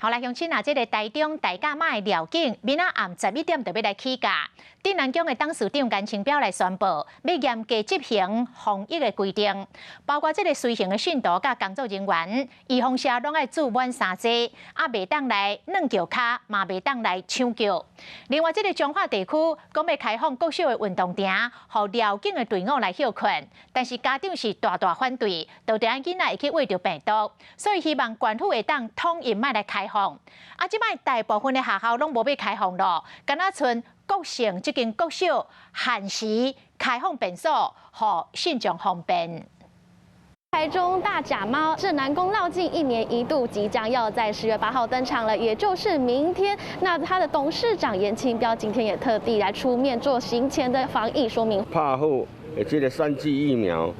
好來，鄉親啊，這個台中大甲媽的寮景，明仔暗11點就欲來起駕。鎮瀾宮的董事長顏清標來宣布，欲嚴格執行防疫的規定，包括這個隨行的信徒佮工作人員，預防射攏愛注滿三劑，啊，袂當來軟轎跤，嘛袂當來搶轎。另外，這個彰化地區講欲開放國小的運動場，予寮境的隊伍來歇睏，但是家長是大大反對，都驚囡仔會去穢著病毒，所以希望縣府會當統一莫來開放。啊，這擺大部分的學校攏無欲開放囉，敢若賰國姓這間國小限時開放便所，予信眾方便。台中大甲媽鎮瀾宮繞境一年一度即將要在10月8號登場了，也就是明天。那他的董事長顏清標今天也特地來出面做行前的防疫說明。拍好的這個三劑疫苗，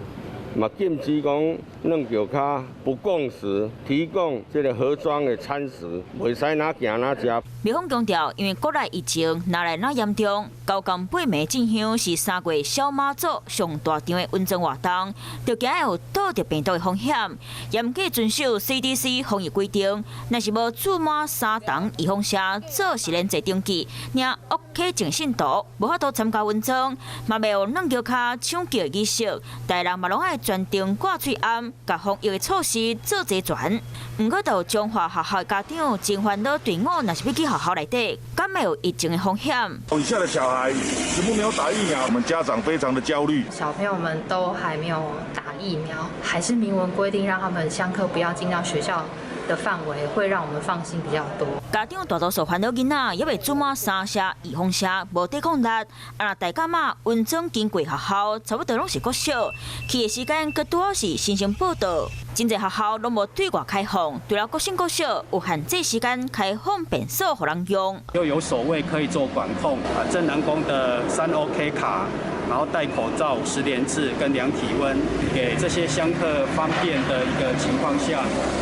嘛禁止講軟轎跤不共食，提供這個盒裝的餐食，袂使哪行哪食。廟方強調，因為國內疫情愈來愈嚴重，九工八暝進香是3月小媽祖上大場的穩裝活動，就驚會有倒著病毒的風險，嚴格遵守 CDC 防疫規定，若是無注滿三針預防射做實聯制登記，領 OK 證信徒無法度參加穩裝，嘛袂有軟轎跤搶轎的儀式，大人嘛攏愛全程掛喙罨，共防疫的措施做齊全。毋過，就彰化學校家長真煩惱，隊伍若是欲去學校內底，敢會有疫情的風險？以下的小孩全部沒有打疫苗，我們家長非常的焦慮。小朋友們都還沒有打疫苗，還是明文規定讓他們香客不要進到學校的範圍，會讓我們放心比較多。家長大多數煩惱囡仔猶未注滿三針預防射，無抵抗力。啊，若大甲媽穩裝經過學校，差不多攏是國小，去的時間閣拄好是新生報到，真濟學校攏無對外開放，除了國姓國小有限制時間開放便所予人用。又有守衛可以做管控啊，鎮瀾宮的三 OK 卡，然後戴口罩、實聯制跟量體溫，給這些香客方便的一個情況下，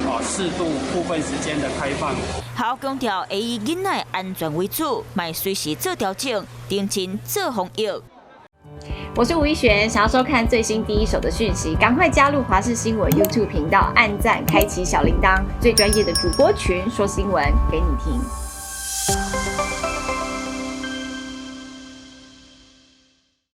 啊，適度部分時間的開放。學校強調會以囡仔安全為主，嘛隨時做調整，認真做防疫。我是吳一璇，想要收看最新第一手的訊息，趕快加入華視新聞 YouTube 頻道，按讚、開啟小鈴鐺，最專業的主播群說新聞給你聽。